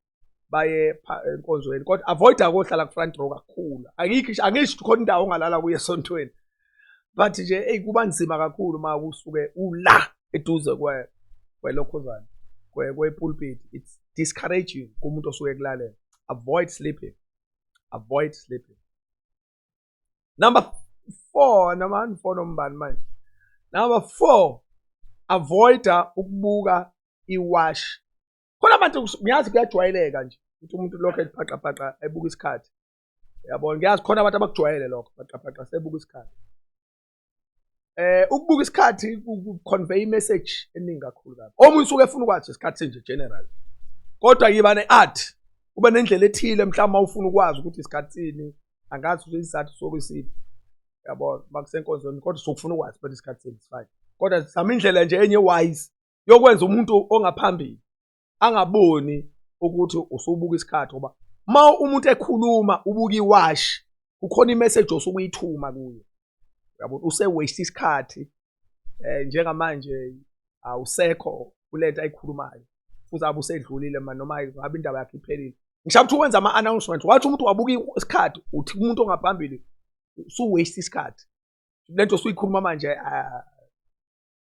baye enkonzweni, kodwa avoid akohlala ku-front row kakhulu. Angikho, angisho khona indawo ongalala kuye esontweni, but nje eyi, kuba nzima kakhulu uma kusuke ula eduze kwelokhuzana kwepulpit. It's discouraging kumuntu osuke kulalela. Avoid sleeping, avoid sleeping. Number four, noma four nombani manje? Number four, avoida ukubuka iwashi. Khona abantu, ngiyazi kuyajwayeleka nje ukuthi umuntu lokho ephaqaphaqa ebuka isikhathi, uyabona. Ngiyazi khona abantu abakujwayele lokho, phaqaphaqa sebuka isikhathi. Ukubuka isikhathi ku-convey i-message eningi kakhulu kabi. Omunye usuke efuna ukwazi isikhathi nje general, kodwa yiba ne-art, ube nendlela ethile mhlawumbe uma ufuna ukwazi ukuthi isikhathi sini. Angazi ukuthi isizathu sokusiphi, yabo, makusenkonzweni, kodwa sokufuna ukwazi phela isikhathi sini, it's fine, kodwa zama indlela nje enye wise yokwenza umuntu ongaphambili angaboni ukuthi usubuka isikhathi, ngoba uma umuntu ekhuluma ubuka iwashi, kukhona i-message osukuyithuma kuye, uyabona, use-waste isikhathi. Njengamanje awusekho kulento ayikhulumayo, futhi abe usedlulile manje, noma ngabe indaba yakhe iphelile. Ngisho ukuthi wenza ama-announcement, wathi umuntu wabuka isikhathi, uthi kumuntu ongaphambili usu-waste isikhathi, lento osuyikhuluma manje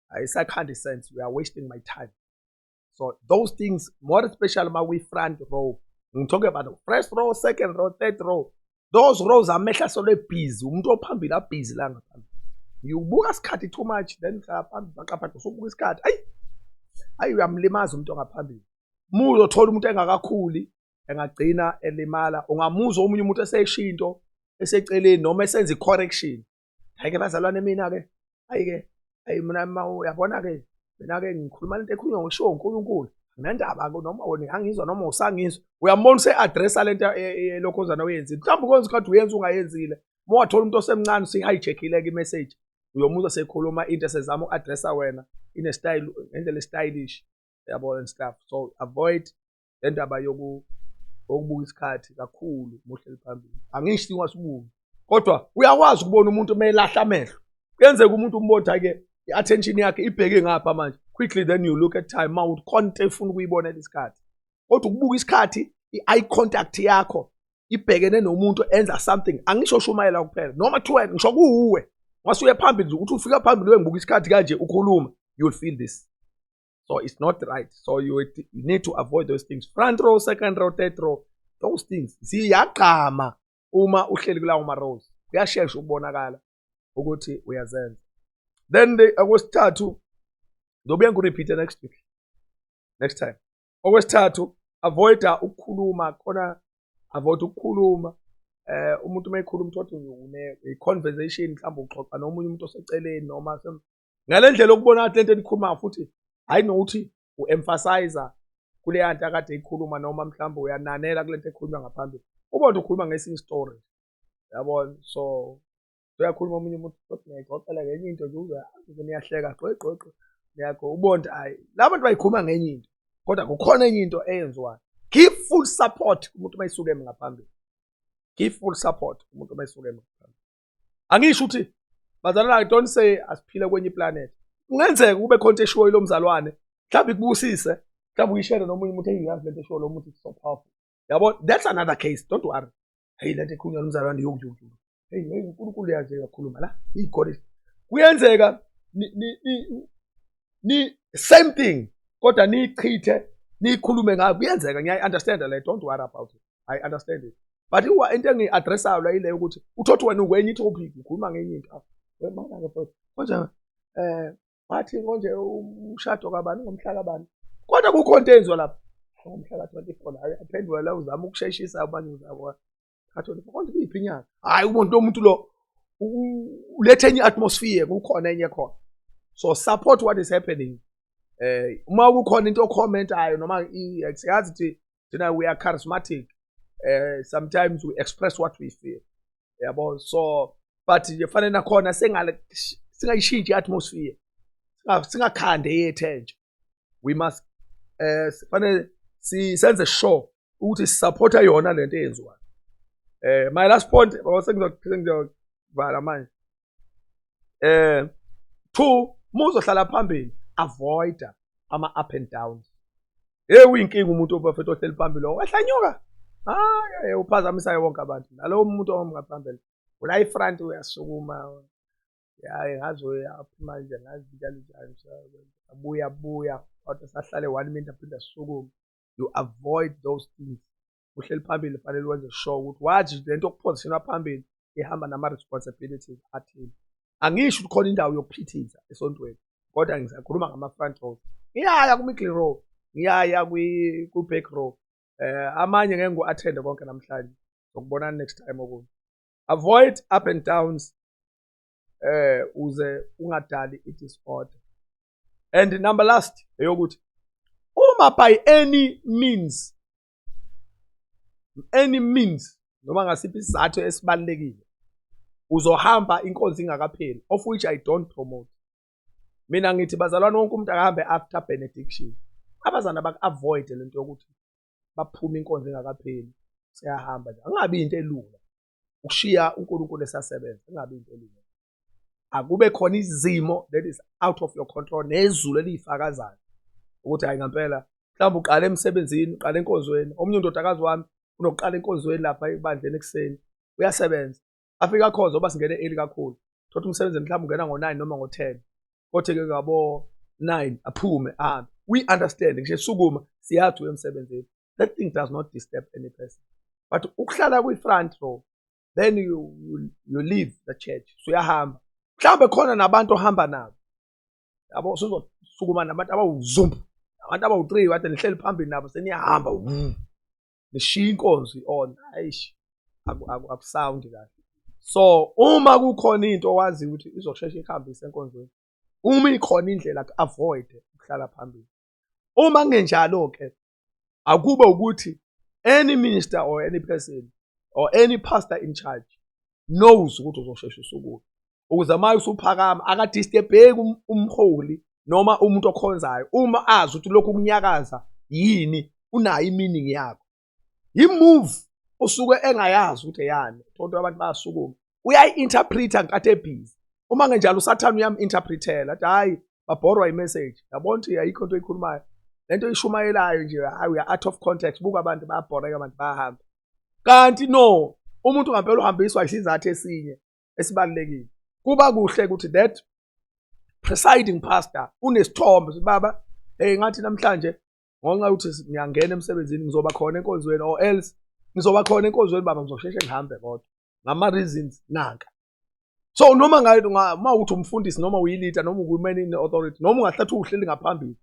ayisakhandi sense, we are wasting my time. So those things, more especially ma kwi-front row, ngithoke about the first row, second row, third row, those rows amehla solo ebhizi, umuntu ophambili abhizi la ngaphambili, ngiwubuka isikhathi too much, then hlala phambili baqapha, usubuka isikhathi, ayi ayi, uyamlimaza umuntu ongaphambili. Uma uzothola umuntu engakakhuli engagcina elimala, ungamuzwa omunye umuntu esesho into eseceleni noma esenza i-correction. Hayi-ke bazalwane, mina-ke, hayi-ke, hayi mina, ma uyabona-ke, mina-ke ngikhuluma lento ekhulunywa ngishiwo uNkulunkulu, nginendaba-ke noma wena angizwa noma usangizwa. Uyambona use-addressa lento elokhozana uyenzile, mhlawumbe kwenza isikhathi uyenza ungayenzile. Uma wathola umuntu osemncane useyi-hijackile-ke i-message, uyomuzwa sekhuluma into esezama uku-addressa wena in-style, ngendlela e-stylish, yabo, and stuff. So avoid le ndaba yokubuka isikhathi kakhulu muhleli phambili. Angisho ungasibuki, kodwa uyakwazi ukubona umuntu uma elahla amehlo. Kuyenzeka umuntu umbona ke i-attention yakhe ibheke ngapha manje quickly, then you look at time, ma uthi khona into efuna ukuyibonela isikhathi. Kodwa ukubuka isikhathi, i-eye contact yakho ibhekene nomuntu enza something, angisho shumayela kuphela noma kuthiwa ngisho kuwuwe masuye phambili nje, ukuthi ufika phambili wengibuka isikhathi kanje ukhuluma, you'll feel this. So it's not right. So you need to avoid those things, front row, second row, third row, those things ziyagqama uma uhleli kulawo ma-rows, kuyashesha ukubonakala ukuthi uyazenza. Then the okwesithathu, ngizobuye ngiku-repeat next week, next time. Okwesithathu, avoida ukukhuluma khona, avoid ukukhuluma. Umuntu uma ekhuluma, uthothi une i-conversation, mhlawumbe uxoxa nomunye umuntu oseceleni noma ngale ndlela okubona ngathi lento enikhulumayo futhi hayi nokuthi u-emphasize kuleya nto akade ikhuluma, noma mhlawumbe uyananela kule nto ekhulunywa ngaphambili, ubona ukhuluma ngesinye story, yabona. So uyakhuluma omunye umuntu, kodwa niyayixoxela ngenye into nje, uze niyahleka, gqwe gqwe gqwe, niyakho ubona ukuthi hayi, la bantu bayikhuluma ngenye into, kodwa kukhona enye into eyenziwayo. Give full support umuntu uma esuke emi ngaphambili. Give full support umuntu uma esuke emi ngaphambili. Angisho ukuthi bazalwane, don't say asiphile kwenye i-planet. Kungenzeka kube khona into eshiwoyo lo mzalwane, mhlawumbe ikubusise, mhlawumbe uyishere nomunye umuntu, "Hey, yazi lento eshiwo lo muntu is so powerful," yabo. That's another case, don't worry. Hey, lento ekhulunywa nomzalwane, yo yo yo, hey hey, uNkulunkulu uyazi, uyakhuluma la, hey God is. Kuyenzeka ni same thing, kodwa niyichithe, niyikhulume ngayo, kuyenzeka. Ngiyayi-understand le, don't worry about it, I understand it. But into engiyi-addressayo la ile ukuthi uthothi wena ukwenye i-topic, ukhuluma ngenye into. Wemana-ke futhi konje wathi konje umshado kabani ngomhla kabani, kodwa kukho into eyenziwa lapha ngomhla ka-24 la, aphendula la, uzama ukusheshisa abanye, uzama ka-24, konje kuyiphi inyanga? Hhayi, umuntu lo muntu lo ulethe enye i-atmosphere, kukhona enye khona. So support what is happening. Uma kukhona into ocommentayo noma siyazi ukuthi thina we are charismatic, sometimes we express what we feel, yabo. So but nje fanele nakhona singayishintshi i-atmosphere, singakhande eyethu entsha. We must fanele senze sure ukuthi sisupporta yona lento eyenziwayo. My last point, sengizovala manje. Two, uma uzohlala phambili, avoida ama up and downs. Hey, uyinkinga umuntu obafethu ohleli phambili, wehlanyuka, hayi, uphazamisa wonke abantu. Nalowo muntu ongaphambili ula i-front uyasukuma, hayi, ngaze uyaphi manje, ngazi njalo njalo, abuya buya, kodwa sahlale one minute, aphinde asukume. You avoid those things. Uhleli phambili, fanele wenze sure ukuthi wathi lento yokupositionwa phambili ihamba nama-responsibilities athile. Angisho ukuthi khona indawo yokuphithiza esontweni, kodwa ngisakhuluma ngama-front row. Ngiyaya ku-middle row, ngiyaya ku-back row, amanye ngeke ngiku-attende konke namhlanje, zokubonana next time. Okunye, avoid up and downs. Uze ungadali i-disorder. And number last eyokuthi uma by any means, any means, noma ngasiphi isizathu esibalulekile uzohamba inkonzo ingakapheli, of which I don't promote. Mina ngithi, bazalwane, wonke umuntu akahambe after benediction. Abazana baku-avoid lento yokuthi baphume inkonzo ingakapheli, siyahamba nje. Angabi into elula ukushiya uNkulunkulu esasebenza, ingabi into elula. Akube khona izimo that is out of your control nezulu eliyifakazayo ukuthi hayi, ngempela, mhlawumbe uqala emsebenzini, uqala enkonzweni. Omunye undodakazi wami unokuqala enkonzweni lapha ebandleni ekuseni, uyasebenza, afika khona oba singene early kakhulu, thothi umsebenzi mhlawumbe ungena ngo-9 noma ngo-10, kothi-ke ngabo-9 aphume ahambe. We understand ngisho esukuma, siyathi uye emsebenzini. That thing does not disturb any person, but ukuhlala kwi-front row, then you leave the church, suyahamba, mhlawumbe khona nabantu ohamba nabo, yabo, usuzosukuma nabantu abawuzumbu, abantu abawu-three kade nihleli phambili nabo, seniyahamba, nishiya inkonzo i-on. Ayish, akusawundi kahle. So uma kukhona into owaziyo ukuthi izosheshe ihambise enkonzweni, uma ikhona indlela, ku-avoid ukuhlala phambili. Uma kungenjalo-ke, akube ukuthi any minister or any person or any pastor in charge knows ukuthi uzosheshe usukume, ukuze uma usuphakama akadisturbeki umholi noma umuntu okhonzayo. Uma azi ukuthi lokhu kunyakaza yini, unayo i-meaning yakho, i-move osuke engayazi ukuthi eyani. Thola abantu bayasukuma, uyayi-interpreta nkathi ebhizi. Uma ngenjalo, uSathane uyam-interpretela, athi hhayi, babhorwa i-message, yabona ukuthi ayikho into oyikhulumayo, lento oyishumayelayo nje, hayi, uya out of context, buka abantu bayabhoreka, abantu bayahamba. Kanti no, umuntu ngampela uhambiswa isizathu esinye esibalulekile. Kuba kuhle ukuthi that presiding pastor unesithombe, baba, hey, ngathi namhlanje ngonxa yokuthi ngiyangena emsebenzini, ngizoba khona enkonzweni, or else ngizoba khona enkonzweni, baba, ngizosheshe ngihambe, kodwa ngama-reasons nanka. So noma uma uthi umfundisi noma uyi-leader noma uku-man in authority noma ungahlathi uhleli ngaphambili,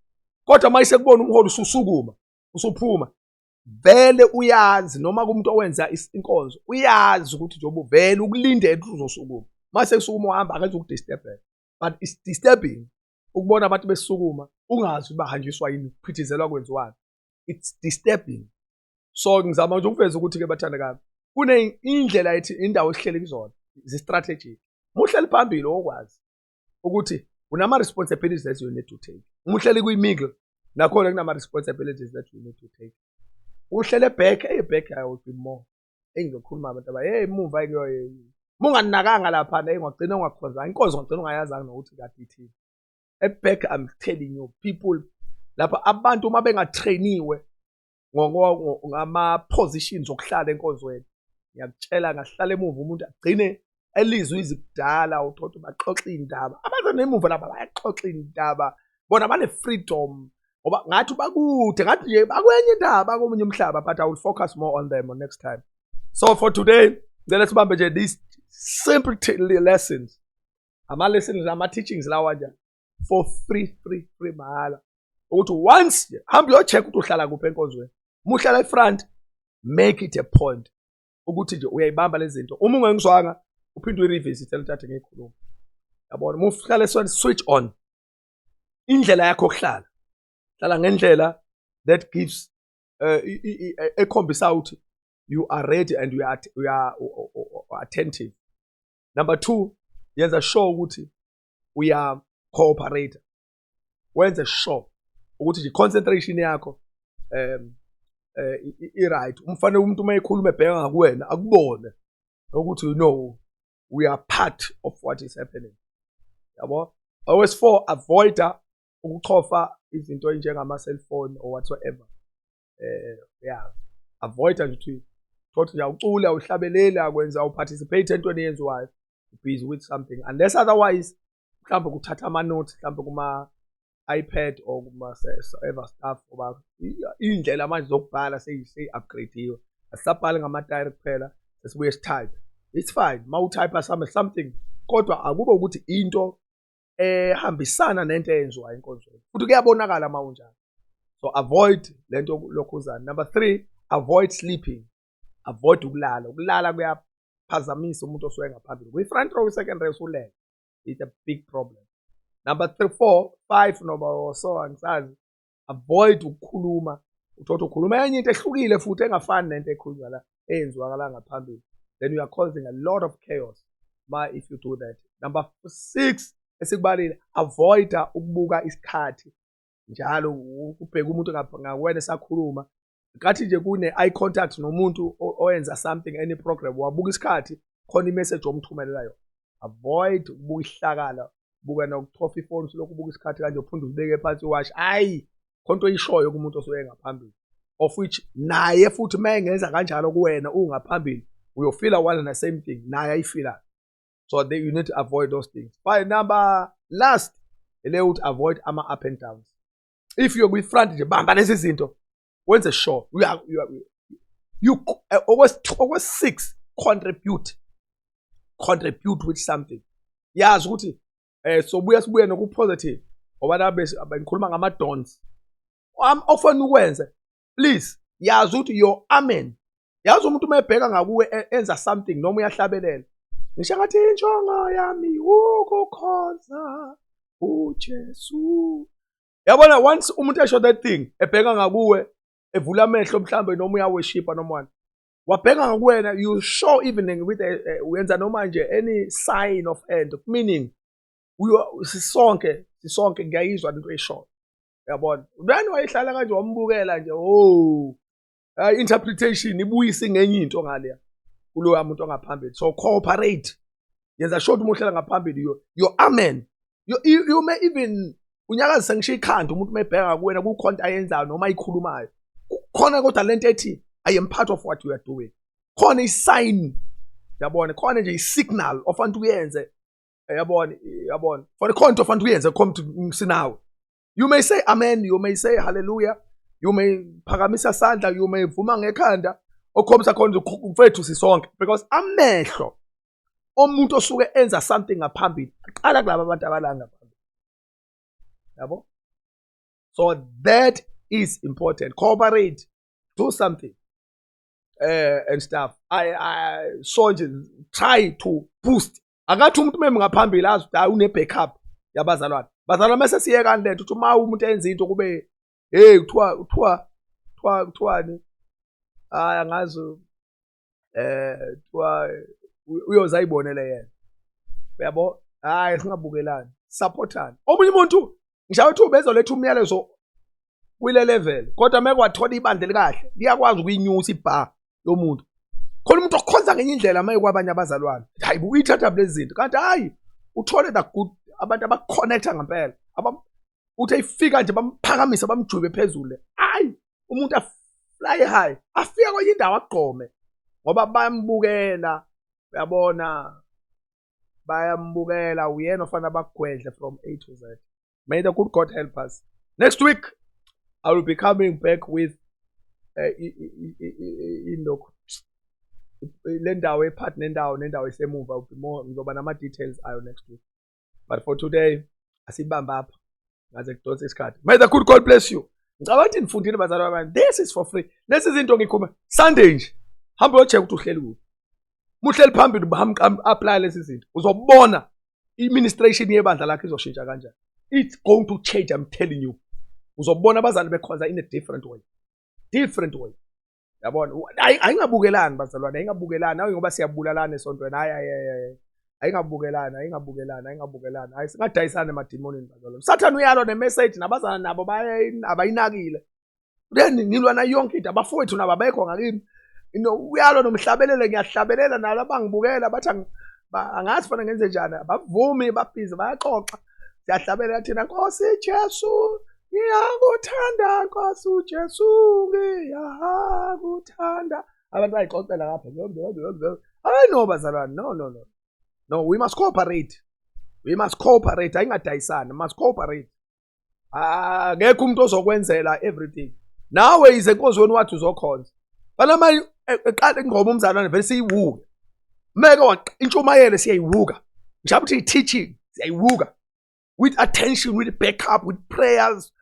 kodwa uma isekubona umholi ususukuma usuphuma, vele uyazi, noma kumuntu owenza inkonzo uyazi ukuthi njengoba vele ukulindele ukuthi uzosukuma, mase kusukuma uhamba, akaze ukudisturbeka. But it's disturbing ukubona abantu besukuma, ungazi bahanjiswa yini, kuphithizelwa, kwenziwani. It's disturbing. So ngizama nje ukuveza ukuthi-ke, bathandekayo, kune indlela ethi indawo esihleli kuzona zi-strategic. Uma uhleli phambili, okwazi ukuthi unama-responsibilities that you need to take. Uma uhleli kwi-middle, nakhona kunama-responsibilities that you need to take. Uhlele back, hey, back I will be more engizokhuluma abantu aba, hey, emuva kuyo, uma unganakanga laphana, hey, ungagcina ungakhonzanga inkonzo, ungagcina ungayazanga nokuthi kade ithini e-back. I'm telling you, people lapha, abantu uma bengatrainiwe ngama-positions okuhlala enkonzweni, ngiyakutshela, ngahlala emuva, umuntu agcine elizwe izikudala, uthola baxoxa iy'ndaba. Abantu nemuva lapha bayaxoxa iy'ndaba, bona bane-freedom ngoba ngathi bakude, ngathi nje bakwenye indaba, komunye umhlaba. But I will focus more on them next time. So for today, ngicela sibambe nje these simple lessons, ama-lessons, ama-teachings lawa nje for free, free, free, mahhala, ukuthi once hamba uyo-check ukuthi uhlala kuphi enkonzweni. Uma uhlala e-front, make it a point ukuthi nje uyayibamba lezi zinto. Uma ungengizwanga, uphinde uyirevisit le nto ngiyikhuluma, yabona. Uma uhlala esweni, switch on indlela yakho yokuhlala, hlala ngendlela that gives ekhombisa ukuthi you are ready and you are attentive. Number two, yenza sure ukuthi uya cooperate, wenze sure ukuthi nje concentration yakho i-right. Umfanele umuntu uma ekhuluma ebheka ngakuwena, akubone ukuthi you know we are part of what is happening, yabo. Owesi-four, avoida ukuchofa izinto ey'njengama-cellphone or whatsoever. Yeah, avoida nje ukuthi thothi nje awuculi, awuhlabeleli, akwenza, awuparticipate entweni eyenziwayo, busy with something, unless otherwise mhlawumbe kuthatha ama-notes, mhlawumbe kuma-iPad or kuma-ever stuff, ngoba iy'ndlela manje zokubhala seyi-upgrade-iwe, asisabhali ngama-diary kuphela, sesibuye si-type. It's fine uma utype something, kodwa akube ukuthi into ehambisana nento eyenziwayo enkonzweni, futhi kuyabonakala uma unjalo. So avoid lento lokhuzana. Number three, avoid sleeping, avoid ukulala. Ukulala kuyaphazamisa umuntu osuke ngaphambili kwi-front row, i-second row, usulele. It's a big problem. Number 3, 4, 5 noma so, angisazi. Avoid ukukhuluma, uthola ukhuluma enye into ehlukile futhi engafani nento ekhulunywa la, eyenziwa ngaphambili. Then you are causing a lot of chaos ma if you do that. Number 6 esikubalile, avoid ukubuka isikhathi njalo, ubheka umuntu ngakuwena esakhuluma. Nkathi nje kune eye contact nomuntu oyenza something, any program, wabuka isikhathi, khona i-message omthumelela yona. Avoid ukubuka ihlakala, buka nokuchofa ifoni, lokhu ubuka isikhathi kanje, uphinde uzibeke phansi iwashi. Hayi, khona into oyishoyo kumuntu osuke ngaphambili, of which naye futhi uma engenza kanjalo kuwena ungaphambili, uyofila one and the same thing naye ayifilayo. So you need to avoid those things. But number last ile ukuthi avoid ama-up and downs. If you're kwi-front nje, bamba lezi zinto, wenze sure you okwesi-six, contribute with something. Yazi ukuthi sobuya sibuye noku-positive, ngoba la bengikhuluma ngama-dons okufanele ukwenze. Please, yazi ukuthi your amen, yazi umuntu uma ebheka ngakuwe enza something noma uyahlabelela, ngisho ngathi injongo yami ukukhonza uJesu. Yabona, once umuntu esho that thing, ebheka ngakuwe, evula amehlo mhlambe, noma uyaworshipa noma wani, wabheka ngakuwena, you show even with uyenza noma nje any sign of end, meaning sisonke, sisonke, ngiyayizwa into eshoyo, yabona. Then wayehlala kanje, wambukela nje, oh, interpretation ibuyise ngenye into ngaleya kuloya muntu ongaphambili. So cooperate, yenza sure uma uhlala ngaphambili, your amen, you may even unyakazise ngisho ikhanda umuntu mebheka kuwena, kukhona into ayenzayo noma ayikhulumayo khona, kodwa lento ethi "I am part of what you are doing", khona i-sign, yabona, khona nje i-signal ofanele uyenze, yabona, yabona, for khona into ofanele uyenze khona sinawe. You may say amen, you may say hallelujah, you may phakamisa sandla, you may vuma ngekhanda, okhombisa khona mfethu sisonke, because amehlo omuntu osuke enza something ngaphambili aqala kulaba abantu abala ngaphambili, yabo. So that is important. Cooperate, do something and stuff. I so nje try to boost. Akathi umuntu memi ngaphambili azi ukuthi hayi, une backup yabazalwane. Bazalwane, mase siyekani lento ukuthi uma umuntu enza into kube hey, kuthiwa kuthiwa kuthiwa kuthiwani, hayi, angazi, kuthiwa uyoze ayibonele yena, uyabo. Hayi, singabukelani, supportani. Omunye umuntu ngisho ukuthi ubezoletha umyalezo kwile level, kodwa meke wathola ibandla elikahle, liyakwazi ukuyinyusa i-bar yomuntu. Khona umuntu okhonza ngenye indlela uma kwabanye abazalwane, hayi, uyithatha lezi zinto, kanti hayi, uthole the good abantu abaconnecta ngempela, uthi ayifika nje bamphakamisa, bamjube phezulu. Hayi, umuntu afly high, afika kwenye indawo agqome ngoba bayambukela, uyabona, bayambukela, uyena ofana bakugwedle from A to Z. May the good God help us. Next week I will be coming back with ilokhu, le ndawo ephathi nendawo nendawo esemuva will be more. Ngizoba nama details ayo next week, but for today asibamba apha, ngaze kudonse isikhathi. May the good God bless you. Ngicabanga ukuthi nifundile, bazalwane bami. This is for free, lezi zinto ngikhuluma Sunday nje. Hamba uyocheck ukuthi uhleli kuphi. Muhleli phambili, hamba apply lezi zinto, uzobona i-ministration yebandla lakho izoshintsha kanjani. It's going to change, I'm telling you. Uzobona abazali bekhonza in a different way, different way, yabona. Ayingabukelani, bazalwane, ayingabukelani. Hayi, ngoba siyabulalana esontweni. Hayi, hayi, hayi, ayingabukelani, ayingabukelani, ayingabukelani. Hayi, singadayisana emadimonini, bazalwane. Sathane uyalwa nemessage, nabazalwane nabo abayinakile. Then ngilwa nayo yonke into, abafowethu nabo abekho ngakimi. Uyalwa nomhlabelelo, ngiyahlabelela nalo, abangibukela bathi angazi fanele ngenze njani, abavumi, babhizi, bayaxoxa, siyahlabelela thina, "Nkosi Jesu ngiyakuthanda, Nkosi uJesu ngiyakuthanda." Abantu bayixoxela ngapha. Hayi no, bazalwane, no, no, no, no, we must cooperate, we must cooperate. Ayingadayisani, must cooperate. Akekho umuntu ozokwenzela everything. Nawe ize enkonzweni, wathi uzokhonza fana manje, eqala ingoma umzalwane vele siyiwuke, meke intshumayelo siyayiwuka, ngisho ukuthi i-teaching siyayiwuka with attention, with backup, with prayers,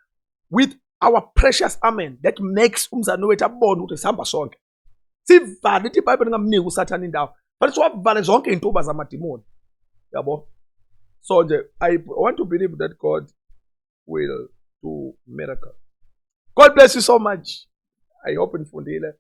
with our precious amen that makes umzalwane wethu abone ukuthi sihamba sonke. Sivale, ithi iBhayibheli, ngamniki uSathane indawo, fanele siwavale zonke iy'ntuba zamadimoni, yabo. So nje I want to believe that God will do miracle. God bless you so much. I hope nifundile.